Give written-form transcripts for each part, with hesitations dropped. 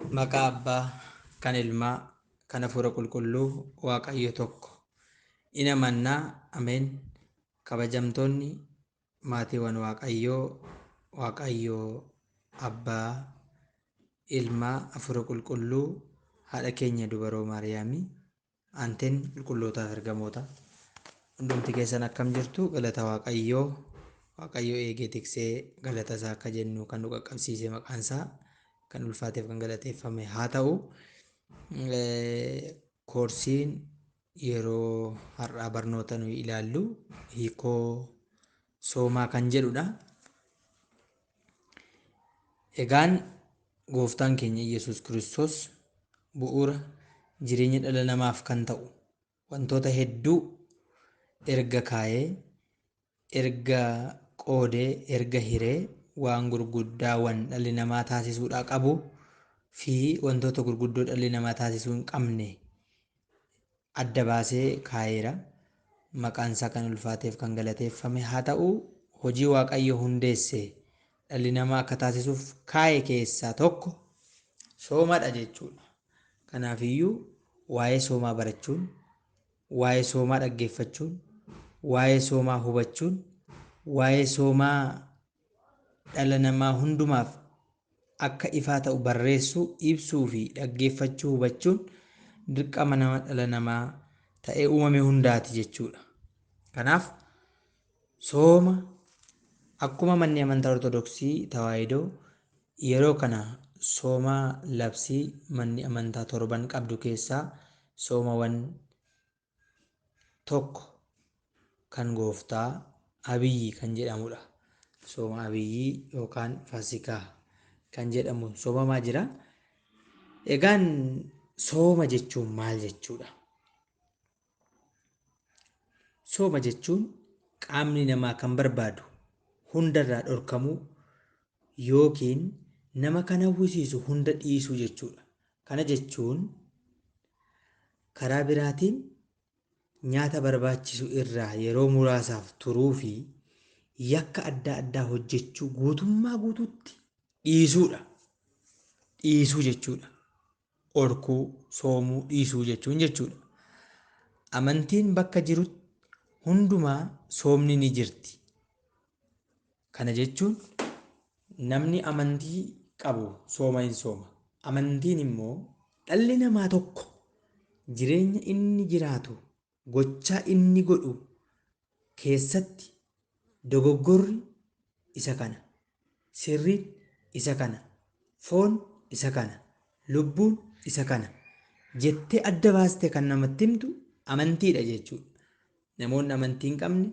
Maqaa Abbaa kan Ilmaa kan Hafuura Qulqulluu Waaqayyo tokko. In amannaa, ameen. Kabajamtoonni maatiiwwan Waaqayyoo, Waaqayyo Abbaa, Ilmaa, Hafuura Qulqulluu, haadha keenya dubaroo Maariyaamii, aanteen qulqullootaaf ergamoota. Hundumti keessan akkam jirtu? Galata Waaqayyoo. Waaqayyo eegee tiksee galata isaa akka jennu kan nu qaqqabsiise maqaan isaa kan ulfaateef kan galateeffame haa ta'u. Koorsiin yeroo har'aa barnoota nuyi ilaallu hiikoo soomaa kan jedhudha. Egaan gooftaan keenya Iyyasuus Kiristoos bu'uura jireenya dhala namaaf kan ta'u wantoota hedduu erga kaayee, erga qoodee, erga hiree waan gurguddaawwan dhalli namaa taasisuudhaa qabu fi wantoota gurguddoo dhalli namaa taasisuu hin qabne adda baasee kaa'eera. Maqaan isaa kan ulfaateef kan galateeffame haa ta'u. Hojii Waaqayyo hundeesse dhalli namaa akka taasisuuf kaa'e keessaa tokko soomadha jechuudha. Kanaafiyyuu waa'ee soomaa barachuun, waa'ee soomaa dhaggeeffachuun, waa'ee soomaa hubachuun, waa'ee soomaa dhala namaa hundumaaf akka ifaa ta'u barreessuu, ibsuu fi dhaggeeffachuu hubachuun dirqama nama dhala namaa ta'ee uumame hundaati jechuudha. Kanaaf sooma akkuma manni amantaa Ortodoksii Tawaahidoo yeroo kana sooma labsii manni amantaa torban qabdu keessaa soomawwan tokko kan gooftaa Abiyyi kan jedhamudha. Sooma Abiyyii yookaan Faasikaa kan jedhamu soomamaa jira. Egaan sooma jechuun maal jechuudha? Sooma jechuun qaamni namaa kan barbaadu hundarraa dhorkamuu yookiin nama kan hawwisiisu hunda dhiisuu jechuudha. Kana jechuun karaa biraatiin nyaata barbaachisu irraa yeroo muraasaaf turuu fi yakka adda addaa hojjechuu guutummaa guutuutti dhiisuudha. Dhiisuu jechuudha. Orkuu, soomuu, dhiisuu jechuun jechuudha. Amantiin bakka jirutti hundumaa soomni ni jirti. Kana jechuun namni amantii qabu sooma hin sooma. Amantiin immoo dhalli namaa tokko jireenya inni jiraatu, gochaa inni godhu keessatti dogoggorri isa kana, sirriin isa kana, foon isa kana, lubbuun isa kana jettee adda baaste kan namatti himtu amantiidha jechuudha. Namoonni amantii hin qabne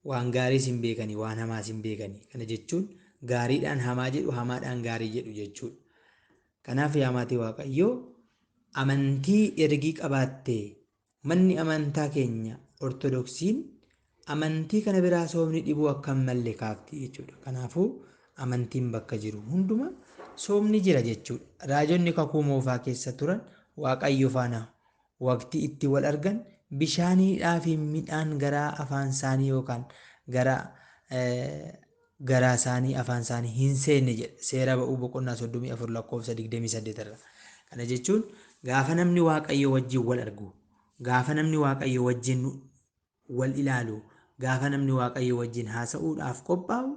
waan gaariis hin beekani, waan hamaas hin beekani. Kana jechuun gaariidhaan hamaa jedhu, hamaadhaan gaarii jedhu jechuudha. Kanaaf yaa maatii Waaqayyoo, amantii ergii qabaattee manni amantaa keenya Ortodoksiin amantii kana biraa soomni dhibuu akka hin malle kaafti jechuudha. Kanaafuu amantiin bakka jiru hunduma soomni jira jechuudha. Raajonni kakuu moofaa keessa turan Waaqayyo faana waqtii itti wal argan bishaaniidhaa fi midhaan garaa afaan isaanii yookaan gara garaa isaanii afaan isaanii hin seenne jedha. Seera ba'uu boqonnaa 34 lakkoofsa 28 irra. Kana jechuun gaafa namni Waaqayyo wajjin wal argu, gaafa namni Waaqayyo wajjin wal ilaalu, gaafa namni Waaqayyo wajjin haasa'uudhaaf qophaa'u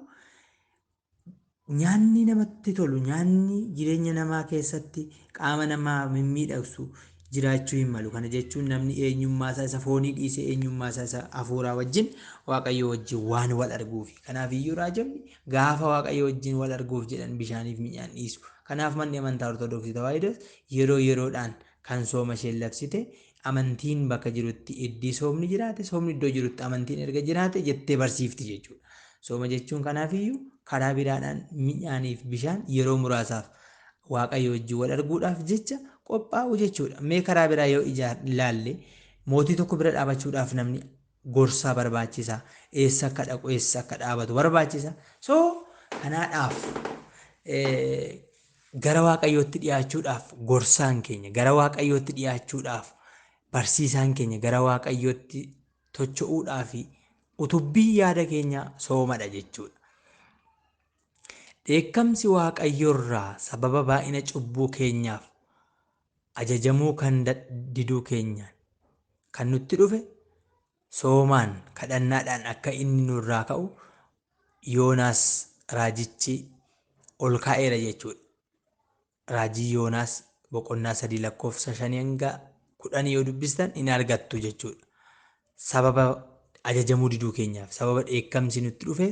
nyaanni namatti tolu, nyaanni jireenya namaa keessatti qaama namaa mimmiidhagsu jiraachuu hin malu. Kana jechuun namni eenyummaa isaa isa foonii dhiisee eenyummaa isaa isa hafuuraa wajjin Waaqayyo wajjin waan wal arguufi. Kanaaf iyyuu raajonni gaafa Waaqayyo wajjin wal arguuf jedhan bishaaniif midhaan dhiisu. Kanaaf manni amantaa Ortodoksii Tawaahidoos yeroo yeroodhaan kan sooma isheen labsite amantiin bakka jirutti iddii soomni jiraate, soomni iddoo jirutti amantiin erga jiraate jettee barsiifti jechuudha. Sooma jechuun kanaaf iyyuu karaa biraadhaan midhaaniif bishaan yeroo muraasaaf Waaqayyo wajjin wal arguudhaaf jecha qophaa'u jechuudha. Mee karaa biraa yoo ilaalle mootii tokko bira dhaabachuudhaaf namni gorsaa barbaachisa. Eessa akka dhaqu, eessa akka dhaabatu barbaachisa. So kanaadhaaf gara Waaqayyootti dhiyaachuudhaaf gorsaan keenya, gara Waaqayyootti dhiyaachuudhaaf barsiisaan keenya, gara Waaqayyootti tocho'uudhaaf utubbii yaada keenya soomadha jechuudha. Dheekkamsi Waaqayyorraa sababa baay'ina cubbuu keenyaaf Ajajamuu kan diduu keenyaan kan nutti dhufe soomaan kadhannaadhaan akka inni nurraa ka'u Yoonaas raajichi ol kaa'eera jechuudha. Raajii Yoonaas boqonnaa 3 lakkoofsa 5 hanga 10 yoo dubbistan in argattu jechuudha. Sababa ajajamuu diduu keenyaaf sababa dheekkamsi nutti dhufe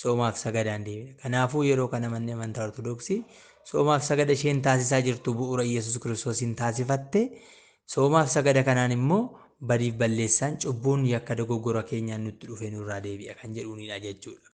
soomaaf sagadaan deebina. Kanaafuu yeroo kana manni amantaa Ortodoksii soomaaf sagada isheen taasisaa jirtu bu'uura Iyyasuus Kiristoosiin taasifatte, soomaaf sagada kanaan immoo badiif balleessaan cubbuun yakka dogoggora keenyaan nutti dhufe nurraa deebi'a kan jedhuunidha jechuudha.